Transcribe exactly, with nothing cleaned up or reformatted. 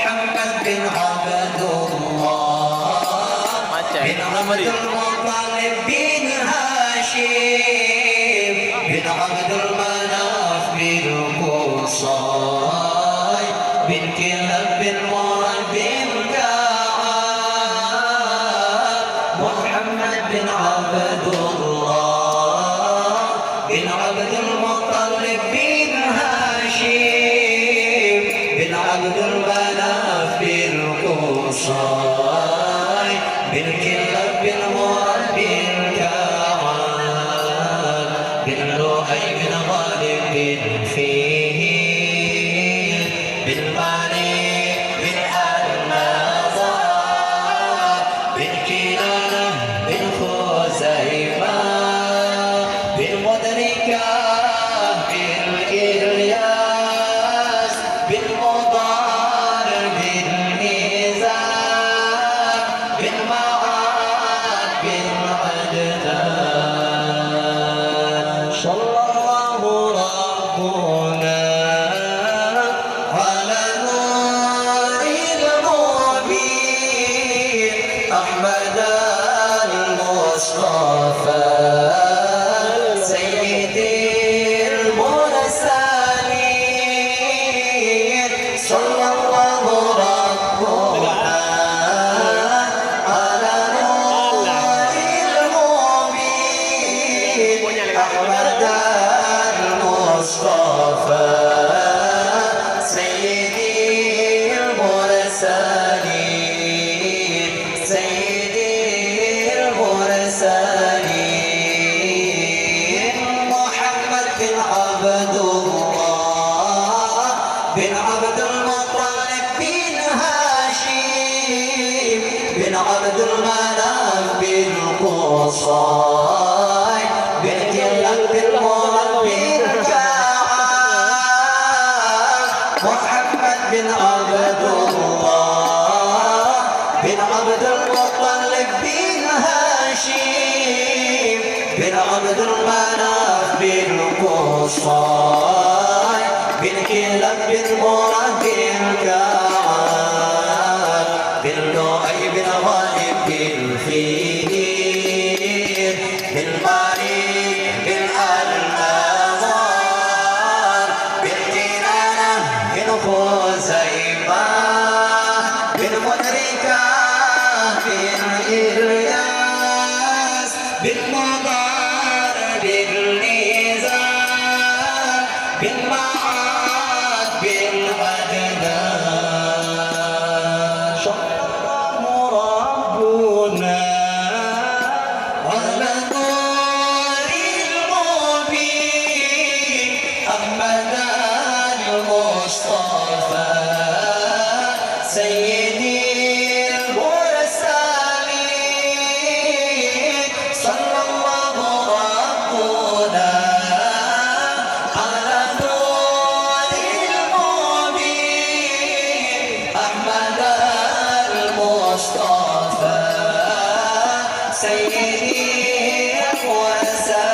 Muhammad bin Abdullah bin Abdul Muttalib bin Hashim bin Abdul Manaf bin Qusay bin Kilab bin Murrah bin Ka'ab. Muhammad bin Abdullah bin Abdul Muttalib bin Hashim bin Abdul Manaf bin Qusay bin Kilab bin Murrah bin Ka'ab bin Lu'ay bin Ghalib bin Fihir bin Malik bin Al-Nazar bin Kinanah bin Khuzaimah bin Mudrikah bin Ilyas bin Mudar bin Nizar bin Ma'ad bin Adnan. Sallallahu Rabbuna ala nuril mubin Ahmad al-Mustafa Sayyidil Mursalin. Sallallahu Rabbuna ala nuril mubin Ahmad al-Mustafa Sayyidil Mursalin. Sayyidil Mursalin Muhammad bin Abdullah bin Abdul Muttalib bin Hashim bin Abdul Manaf bin Qusay bin Kilab bin Murrah bin Ka'ab. Muhammad bin Abdullah bin Abdul Muttalib bin Hashim bin Abdul Manaf bin Qusay bin Kilab bin Murrah bin Ka'ab bin Lu'ay bin Ghalib bin Fihir bin Malik bin Al-Nazar bin Kinanah bin Khuzaimah bin Mudrikah bin Ilyas bin Mudar bin Nizar bin Ma'ad bin Adnan. Sallallahu Rabbuna ala nuril mubin Ahmad al-Mustafa Sayyidil Mursalin. Sallallahu Rabbuna ala nuril mubin Ahmad al-Mustafa Sayyidil Mursalin.